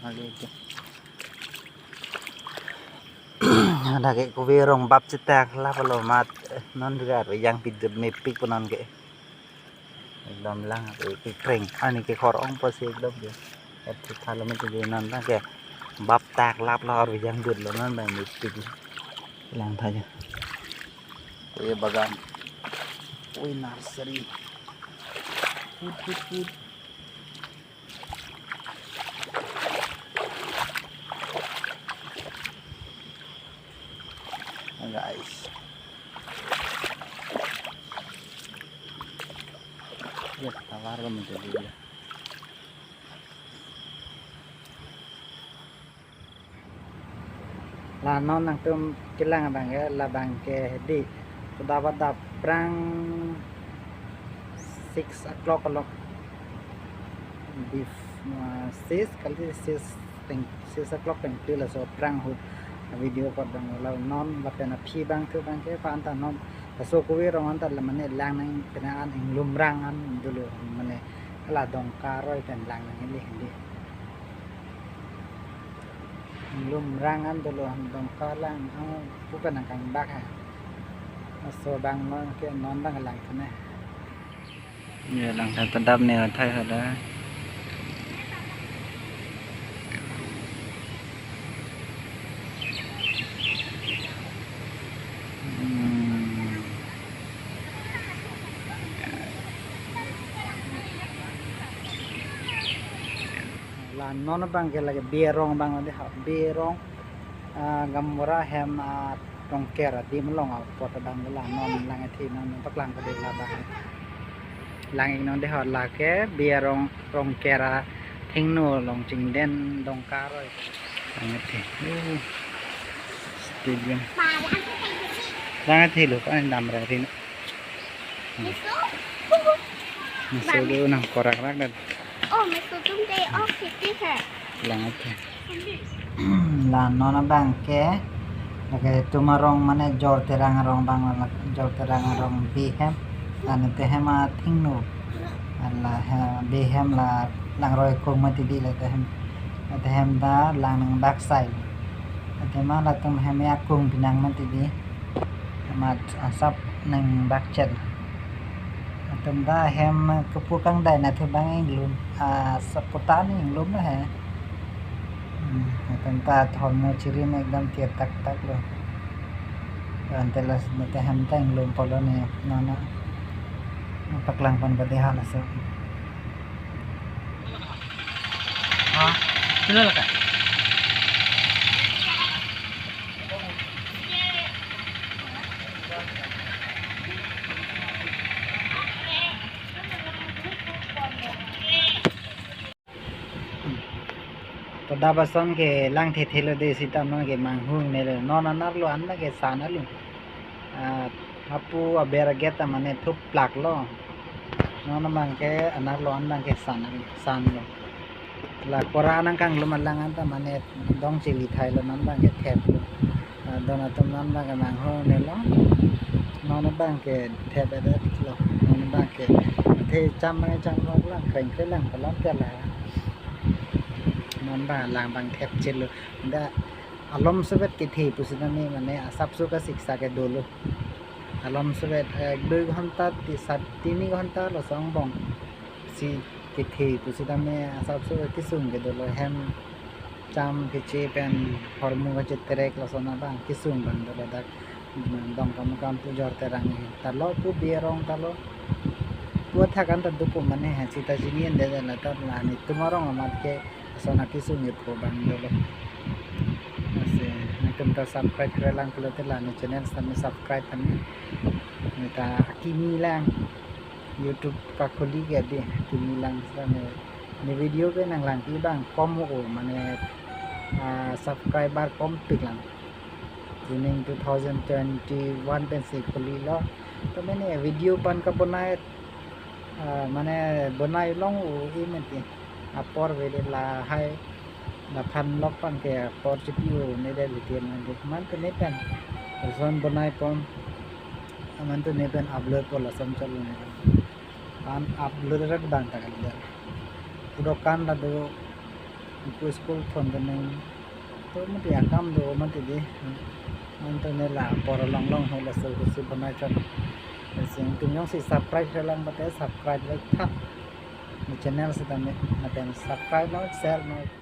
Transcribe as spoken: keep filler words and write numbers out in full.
Lake ke. Lake kove rong bap chetak lap lo amat, eh, non juga arve jangpi dep mepik pu non ke. Ekdom lang, eh, kekreng. Ani ke khor ong pusi ekdom ke. Et thalo mati di non ta ke. Bap tak lap lo arve jangdut lo non bang mepik. Lang tha ja. Kove bagan. Kove nursery. Put, put, put. Guys. Ya, tawar lo menjadi dia. La non nangtum kelang abang ke, labang ke di. Sudah pada prang six o'clock lo. Bef-, uh, six kali six peng, six o'clock peng pil so prang ahut video kot abang la non lapen aphi abang thu abang ke pa anta non. Laso kove rong anta la mane lang nang pena an inglumrang an dolo mane la Dongka aroi pen lang nang ili hindi. Lumrang an dolo, Dongka lang, ang pukan ang kang bak ha. Laso abang non ke non abang lang thane. Ya, lang thane ta dap ne athai hada. Hmm. La non abang ke lake Berong abang di ha, Berong, ah, Gaonbura hem, ah, Rongker adim along apot abang la non lang ethi non paklang kali labang. Lang ik non di ha lake Berong Rongker athengno along chingden Dongka aroi. Lang ethi. Uh, stadium. Lang ethi lo kan dam ra rin. Meso? Meso do nang korak rak dan. Oh, meso tum te, oh, siti hai. Lang aja. La non abang ke, lake itum arong mane Jor Terang arong abang, Jor Terang arong Behem. Lake te hem athengno. La he, Behem la Langroi Kung mati di la te hem. La te hem ta lang nang baksai. La te ma latum hem akung pinang mati di. Amat asap nang bakchet. Latum ta hem kepu kangdai na thu abang inglum. Ah, saputan inglum lo he. Hmm, latum ta thom no chirim ekdam tiar tak tak lo. Ante la te hem ta inglum pulo ne nana. Paklang pon badi ha laso. Ha? Sila laka. To dap ason ke lang thethe lo de sita non ke manghung ne lo. Non anar lo an abang ke san alo. Ah, hapu aber aget ta mane thup plak lo. Non abang ke anar lo an abang ke san alo, san lo. La kora nang kanglo malang an ta mane dong chili thai lo non abang ke thep lo. Ah, don atum non abang ke manghung ne lo. Non abang ke thep edet lo. Non abang ke the cham mane cham lo lang keng kre lang palam ke la. Non abang lang abang thep chelo. Da alom sovet kethe pusitame mane asapso kasiksa ke dolo. Alom sovet ek dui ghonta ti sat tini ghonta lo song bong si kethe pusitame asapso kesung ke dolo hem cham keche pen hormu kacheterek lason abang kesung abang dolo dak. Dongkamukam pu Jor Terang ta lo pu Berong ta lo. Pu athak an ta dopo mane ha sita chini ende de la ta la netum arong amat ke ason akesung ke pu abang dolo. Lasi netum ta subscribe kre lang pulote la ne channel sami subscribe kami. Ne ta akimi lang YouTube kakhuli ke di akimi lang sami. Ne video ke nang langpi abang kom o mane, ah, subscriber kompik lang. Kuning two thousand twenty-one pensi khuli lo. To mane video pan kabonai, ah, mane bonai long o i mati. Apor vede lahai laphan lok pan ke apor chipi o ne de video mane. Mantu ne pen. Lason bonai pon. Mantu ne pen upload pon lason chalo ne. Pan upload rak bang ta kali da. Pudok kan la do Ipu school thon de neng. To mati akam do mati di. Anto ne la apor longlong hai laso kusi bonai chot. Sing tum jongsi subscribe-re lang mate subscribe-re tha. Channel sitame mate subscribe non, share non.